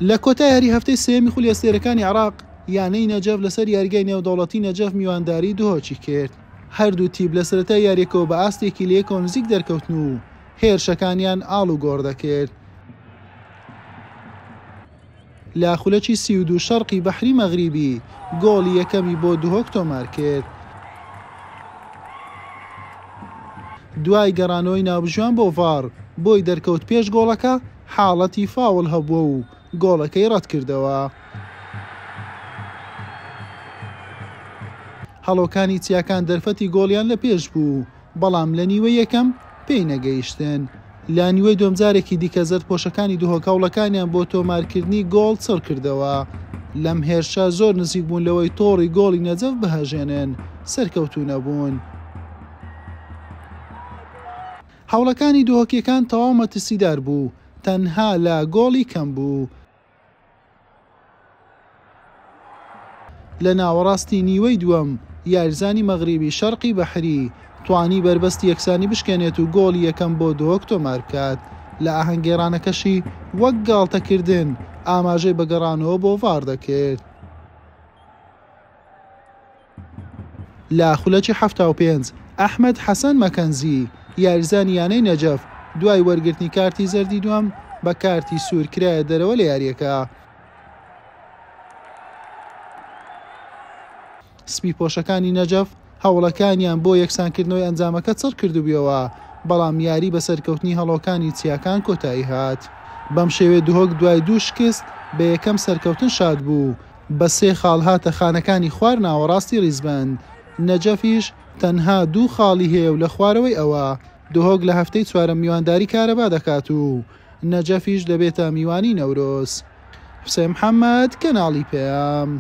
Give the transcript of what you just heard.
لە کۆتا یاری هەفتەی سێیەمی خولی ئەستێرەکانی عێراق، یانەی نەجەف لەسەر یاریگای نێودەوڵەتی نەجەف میوانداری دهۆکی کرد. هەردوو تیپ لە سەرەتای یارییەکەوە بە ئاستێکی لەیەکەوە نزیک دەرکەوتن و هێرشەکانیان ئاڵوگۆڕ دەکرد. لە خولەکی 32 شەرقی بەحری مەغریبی گۆڵی یەکەمی بۆ دهۆک تۆمارکرد. دوای گەڕانەوەی ناوبژیوان بۆ ڤاڕ، بۆی دەرکەوت پێش گۆڵەکە حاڵەتی فاوڵ هەبووە و گۆڵەکەی ڕەتکردەوە. هەڵۆکانی چیاکان دەرفەتی گۆڵیان لە پێش بوو، بەڵام لە نیوەی یەکەم پێی نەگەیشتن. لە نیوەی دووەم جارێکی دیکە زەردپۆشەکانی دهۆک هەوڵەکانیان بۆ تۆمارکردنی گۆڵ چڕکردەوە. لەم هێرشە زۆر نزیک بوون لەوەی تۆڕی گۆڵی نەجەف بهەژێنن، سەرکەوتوو نەبوون. هەوڵەکانی دهۆکییەکان تەواو مەترسیدار بوو، تەنها لە گۆڵی کەم بوو. لە ناوەڕاستی نیوەی دووەم یاریزانی مەغریبی شەرقی بەحری توانی بەربەستی یەکسانی بشکێنێت و گۆڵی یەکەم بۆ دهۆک تۆماربکات، لە ئاهەنگگێڕانەکەشی وەک گاڵتەکردن ئاماژەی بە گەڕانەوە بۆ ڤاڕ دەکرد. لە خولەکی 75 ئەحمەد حەسەن مەکەنزی، یاریزانی یانەی نەجەف دوای وەرگرتنی کارتی زەردی دووەم بە کارتی سوور کرایە دەرەوە لە یارییەکە. سپیپۆشەکانی نەجەف هەوڵەکانیان بۆ یەکسانکردنەوەی ئەنجامەکە چڕکردبوویەوە، بەڵام یاری بە سەرکەوتنی هەڵۆکانی چیاکان کۆتایی هات. بەم شێوەیە دهۆک دوای دوو شکست بە یەکەم سەرکەوتن شاد بوو. بە سێ خاڵ هاتە خانەکانی خوار ناوەڕاستی ریزبەند، نەجەفیش تەنها دوو خاڵی هەیە و لە خوارەوەی ئەوە، دهۆک لە هەفتەی چوارەم میوانداری کارەبا دەکات و نەجەفیش دەبێتە میوانی نەورۆز. حوسێن محەمەد، کەناڵی پەیام.